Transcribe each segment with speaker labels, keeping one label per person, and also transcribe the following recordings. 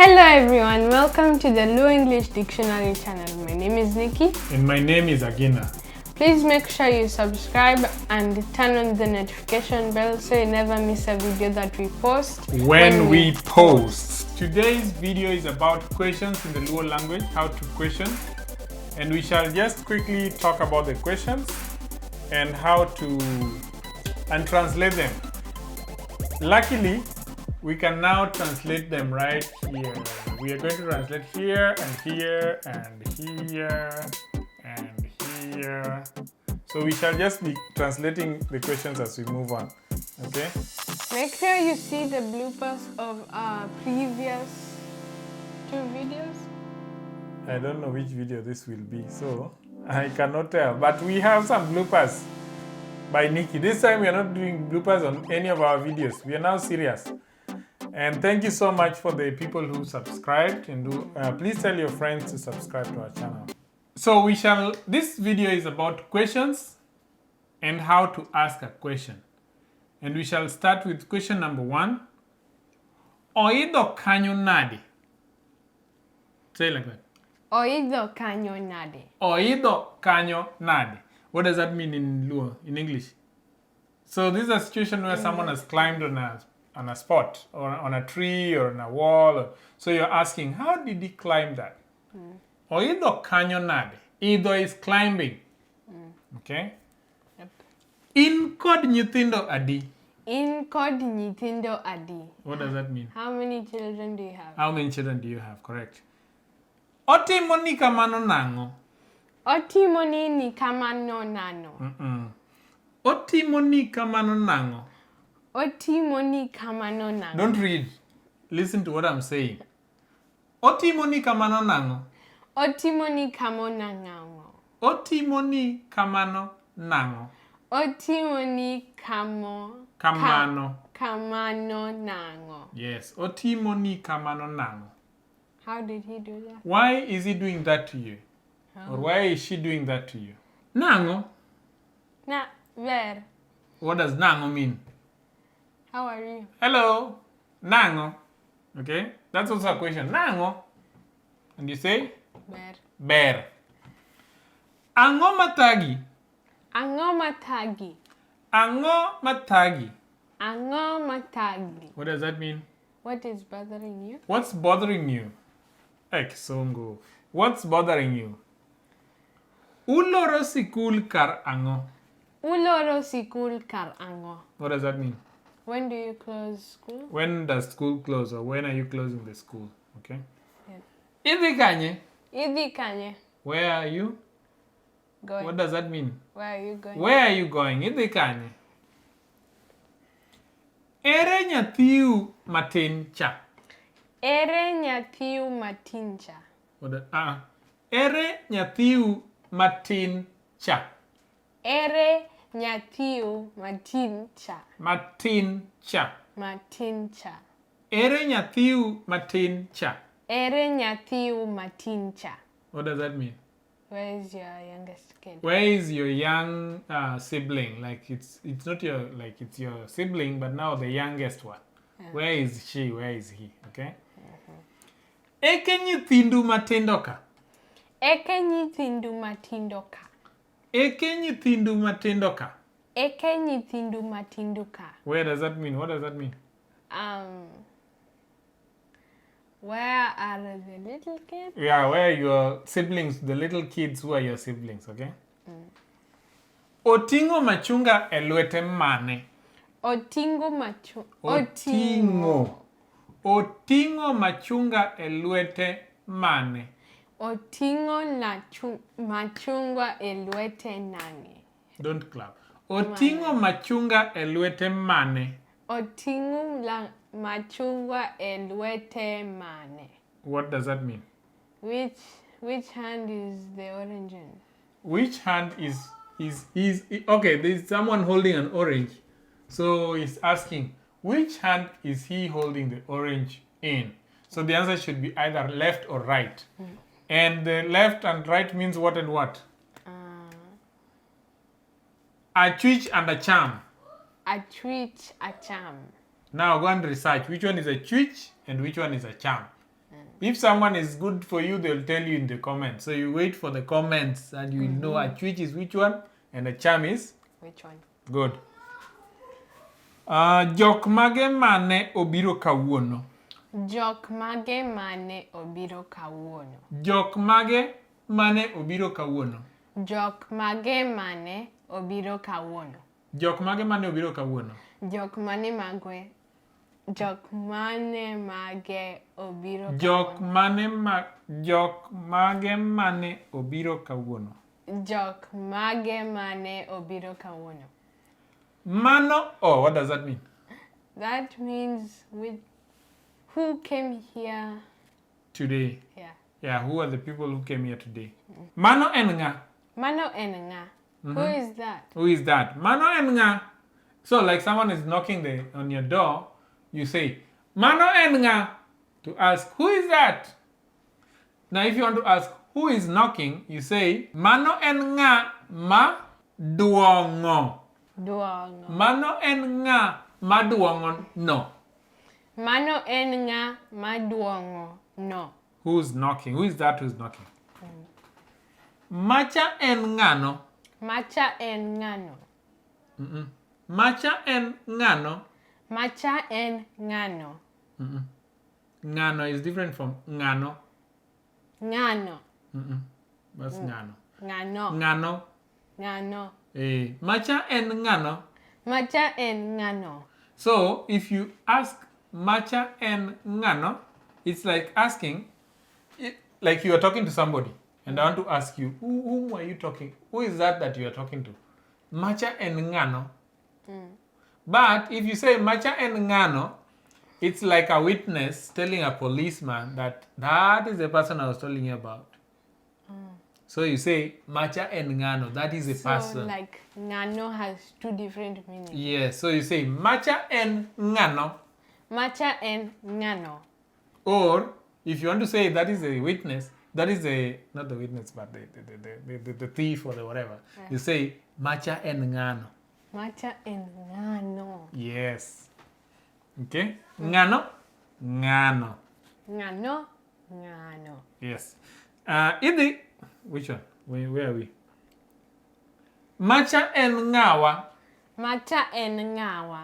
Speaker 1: Hello everyone, welcome to the Luo English Dictionary channel. My name is Nikki.
Speaker 2: And my name is Agina.
Speaker 1: Please make sure you subscribe and turn on the notification bell so you never miss a video that we post.
Speaker 2: When we post. Today's video is about questions in the Luo language, how to question. And we shall just quickly talk about the questions and how to and translate them. Luckily, we can now translate them right here. We are going to translate here and here and here and here. So we shall just be translating the questions as we move on. Okay?
Speaker 1: Make sure you see the bloopers of our previous two videos.
Speaker 2: I don't know which video this will be, so I cannot tell. But we have some bloopers by Nikki. This time we are not doing bloopers on any of our videos. We are now serious. And thank you so much for the people who subscribed, and do, please tell your friends to subscribe to our channel. So we shall, this video is about questions and how to ask a question. And we shall start with question number 1. Oidho kanyo nade? Say it like that.
Speaker 1: Oidho kanyo nade.
Speaker 2: Oidho kanyo nade. What does that mean in Luo, in English? So this is a situation where someone has climbed on a spot or on a tree or on a wall. So you're asking, how did he climb that? Oidho kanyo nade. Idho is climbing. Okay?
Speaker 1: Yep.
Speaker 2: In kod nyithindo adi.
Speaker 1: In kod nyithindo adi.
Speaker 2: What does that mean?
Speaker 1: How many children do you have?
Speaker 2: How many children do you have? Correct. Otimo ni kamano nang'o?
Speaker 1: Otimo ni kamano nano.
Speaker 2: Otimo ni kamano nang'o?
Speaker 1: Otimo ni kamano nang'o.
Speaker 2: Don't read. Listen to what I'm saying. Otimo ni kamano nang'o?
Speaker 1: Otimo ni kamano nang'o.
Speaker 2: Otimo ni kamano nang'o?
Speaker 1: Otimo ni kamo
Speaker 2: Kamano.
Speaker 1: Kamano nang'o.
Speaker 2: Yes. Otimo ni kamano nang'o.
Speaker 1: How did he do that?
Speaker 2: Why is he doing that to you? Or why is she doing that to you? Nang'o.
Speaker 1: Na where?
Speaker 2: What does nang'o mean?
Speaker 1: How are you?
Speaker 2: Hello. Nang'o. Okay? That's also a question. Nang'o. And you say?
Speaker 1: Ber.
Speaker 2: Ber. Ang'o mathagi?
Speaker 1: Ang'o mathagi?
Speaker 2: Ang'o mathagi?
Speaker 1: Ang'o mathagi?
Speaker 2: What does that mean?
Speaker 1: What is bothering you?
Speaker 2: What's bothering you? Eksongo. What's bothering you? Uloro sikul kar ang'o?
Speaker 1: Uloro sikul kar ang'o?
Speaker 2: What does that mean?
Speaker 1: When do you close school?
Speaker 2: When does school close, or when are you closing the school? Okay.
Speaker 1: Yeah.
Speaker 2: Idhi kanye?
Speaker 1: Idhi kanye?
Speaker 2: Where are you?
Speaker 1: Going.
Speaker 2: What does that mean?
Speaker 1: Where are you going?
Speaker 2: Where are you going? Idhi kanye? Ere nyathiu matin cha?
Speaker 1: Ere nyathiu matin cha?
Speaker 2: What? Ere nyathiu matin cha?
Speaker 1: Ere nyathiu matin cha?
Speaker 2: Matin cha.
Speaker 1: Matin cha.
Speaker 2: Ere nyathiu matin cha?
Speaker 1: Ere nyathiu matin cha?
Speaker 2: What does that mean?
Speaker 1: Where is your youngest kid?
Speaker 2: Where is your young sibling? Like it's not your, like it's your sibling, but now the youngest one.
Speaker 1: Yeah.
Speaker 2: Where is she? Where is he? Okay. Eke nyithindu matindo ka.
Speaker 1: Eke nyithindu matindo ka.
Speaker 2: Eke nyithindu matindo ka.
Speaker 1: Eke nyithindu matindo ka.
Speaker 2: Where does that mean? What does that mean?
Speaker 1: Where are the little kids?
Speaker 2: Yeah, where are your siblings, the little kids who are your siblings, okay? Oting'o machunga e lwete mane?
Speaker 1: Oting'o machu
Speaker 2: Oting'o. Oting'o machunga e lwete mane?
Speaker 1: Oting'o machungwa e lwete nang'e?
Speaker 2: Don't clap. Oting'o machunga e lwete mane?
Speaker 1: Oting'o machungwa e lwete mane?
Speaker 2: What does that mean?
Speaker 1: Which hand is the orange in?
Speaker 2: Which hand is okay, there's someone holding an orange. So he's asking, which hand is he holding the orange in? So the answer should be either left or right. And the left and right means what and what? Achwich and acham.
Speaker 1: Achwich, acham.
Speaker 2: Now go and research which one is achwich and which one is acham. If someone is good for you, they'll tell you in the comments. So you wait for the comments and you will know Achwich is which one and Acham is
Speaker 1: Which one?
Speaker 2: Good. Jok mage mane obiro kawuono?
Speaker 1: Jok mage mane obiro kawuono?
Speaker 2: Jok mage mane obiro kawuono?
Speaker 1: Jok mage mane obiro kawuono?
Speaker 2: Jok mage mane obiro kawuono?
Speaker 1: Jok mane magwe? Jok mane mage obiro
Speaker 2: Jok
Speaker 1: kawuono?
Speaker 2: mane ma jok mage mane obiro kawuono?
Speaker 1: Jok mage mane obiro kawuono?
Speaker 2: Mano, oh, what does that mean?
Speaker 1: That means with who came here?
Speaker 2: Today.
Speaker 1: Yeah.
Speaker 2: Yeah, who are the people who came here today? Mano en ng'a?
Speaker 1: Mano en ng'a? Who is that?
Speaker 2: Who is that? Mano en ng'a? So like someone is knocking on your door, you say, Mano en ng'a? To ask, who is that? Now if you want to ask who is knocking, you say, Mano en ng'a ma duongo.
Speaker 1: Duongo.
Speaker 2: Mano en ng'a ma duongo no.
Speaker 1: Mano en ng'a ma duongo no.
Speaker 2: Who's knocking? Who is that who's knocking? Macha en ng'ano?
Speaker 1: Macha en ng'ano?
Speaker 2: Macha en ng'ano?
Speaker 1: Macha en ng'ano?
Speaker 2: Ng'ano is different from ng'ano.
Speaker 1: Ng'ano.
Speaker 2: That's ng'ano.
Speaker 1: Ng'ano.
Speaker 2: Ng'ano.
Speaker 1: Ng'ano.
Speaker 2: Eh, macha en ng'ano.
Speaker 1: Macha en ng'ano.
Speaker 2: So if you ask macha en ng'ano, it's like asking, like you are talking to somebody, and I want to ask you, whom are you talking? Who is that that you are talking to? Macha en ng'ano. But if you say macha en ng'ano, it's like a witness telling a policeman that that is the person I was telling you about. So you say macha en ng'ano, that is a
Speaker 1: So
Speaker 2: person.
Speaker 1: like ng'ano has two different meanings.
Speaker 2: Yes, so you say macha en ng'ano.
Speaker 1: Macha en ng'ano.
Speaker 2: Or if you want to say that is a witness, that is a not the witness, but the thief or the whatever, you say macha en ng'ano.
Speaker 1: Macha en ng'ano.
Speaker 2: Yes. Okay? Ng'ano, ng'ano.
Speaker 1: Ng'ano, ng'ano.
Speaker 2: Yes. Idhi, which one? Where are we? Macha en ng'awa.
Speaker 1: Macha en ng'awa.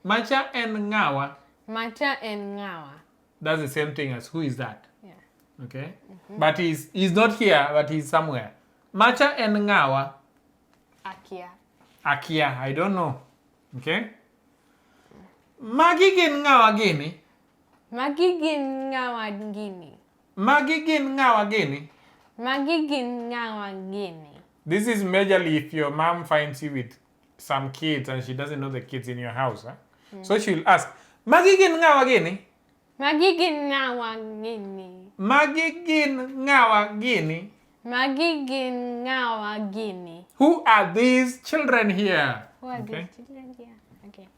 Speaker 2: Macha en ng'awa.
Speaker 1: Macha en ng'awa.
Speaker 2: That's the same thing as who is that?
Speaker 1: Yeah.
Speaker 2: Okay? But he's not here, but he's somewhere. Macha en ng'awa.
Speaker 1: Akia.
Speaker 2: Akia, I don't know. Okay? Magi gin ng'awa gini?
Speaker 1: Magi gin ng'awa gini?
Speaker 2: Magi gin ng'awa gini?
Speaker 1: Magi gin ng'awa gini?
Speaker 2: This is majorly if your mom finds you with some kids and she doesn't know the kids in your house. Huh? So she'll ask, Magi gin ng'awa gini?
Speaker 1: Magi gin ng'awa gini?
Speaker 2: Magi gin ng'awa gini?
Speaker 1: Magi gin ng'awa gini?
Speaker 2: Who are these children here?
Speaker 1: Who are
Speaker 2: Okay.
Speaker 1: these children here? Okay.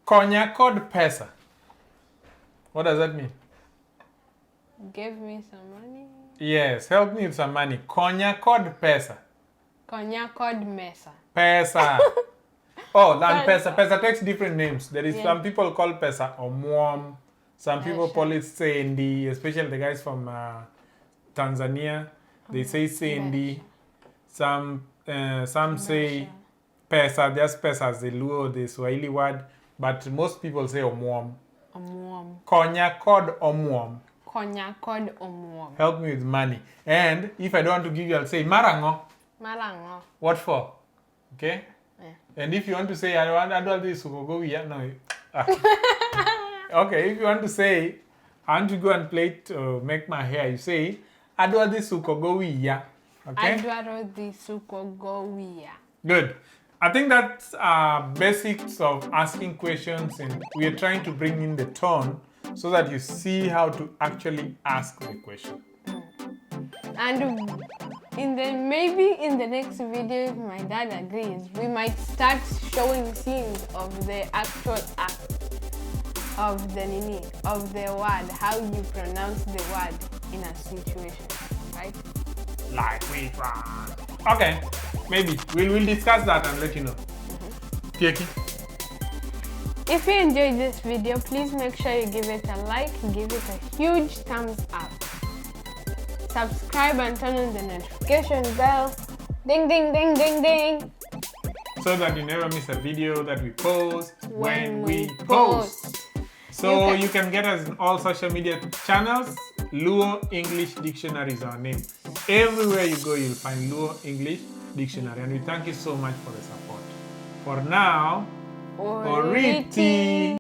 Speaker 2: Konya kod pesa. What does that mean?
Speaker 1: Give me some money.
Speaker 2: Yes, help me with some money. Konya kod pesa.
Speaker 1: Konya kod mesa.
Speaker 2: Pesa. Oh, and
Speaker 1: Pesa.
Speaker 2: pesa. Pesa takes different names. There is
Speaker 1: Yeah.
Speaker 2: some people call pesa omwom. Some people
Speaker 1: Sure.
Speaker 2: call it sendi, especially the guys from Tanzania. They say sendi. Some say pesa, just pesa as the Luo, the Swahili word. But most people say omwom.
Speaker 1: Omuom.
Speaker 2: Konya kod omwom.
Speaker 1: Konya kod omuom.
Speaker 2: Help me with money. And if I don't want to give you, I'll say marango.
Speaker 1: Marango.
Speaker 2: What for? Okay?
Speaker 1: Yeah.
Speaker 2: And if you want to say, I want I don't this go here, no. Okay, if you want to say, I want to go and play to make my hair, you say, Adwa dhi suko go wiya. Okay?
Speaker 1: Adwaro dhi suko go wiya.
Speaker 2: Good. I think that's basics of asking questions, and we are trying to bring in the tone so that you see how to actually ask the question.
Speaker 1: And maybe in the next video, if my dad agrees, we might start showing scenes of the actual act of the nini, of the word, how you pronounce the word in a situation, right?
Speaker 2: Like we one. Okay, maybe we'll discuss that and let you know. Tieki.
Speaker 1: If you enjoyed this video, please make sure you give it a like, give it a huge thumbs up. Subscribe and turn on the notification bell. Ding, ding, ding, ding, ding.
Speaker 2: So that you never miss a video that we post when we post. So you can get us in all social media channels. Luo English Dictionary is our name. Everywhere you go, you'll find Luo English Dictionary. And we thank you so much for the support. For now, Oriti.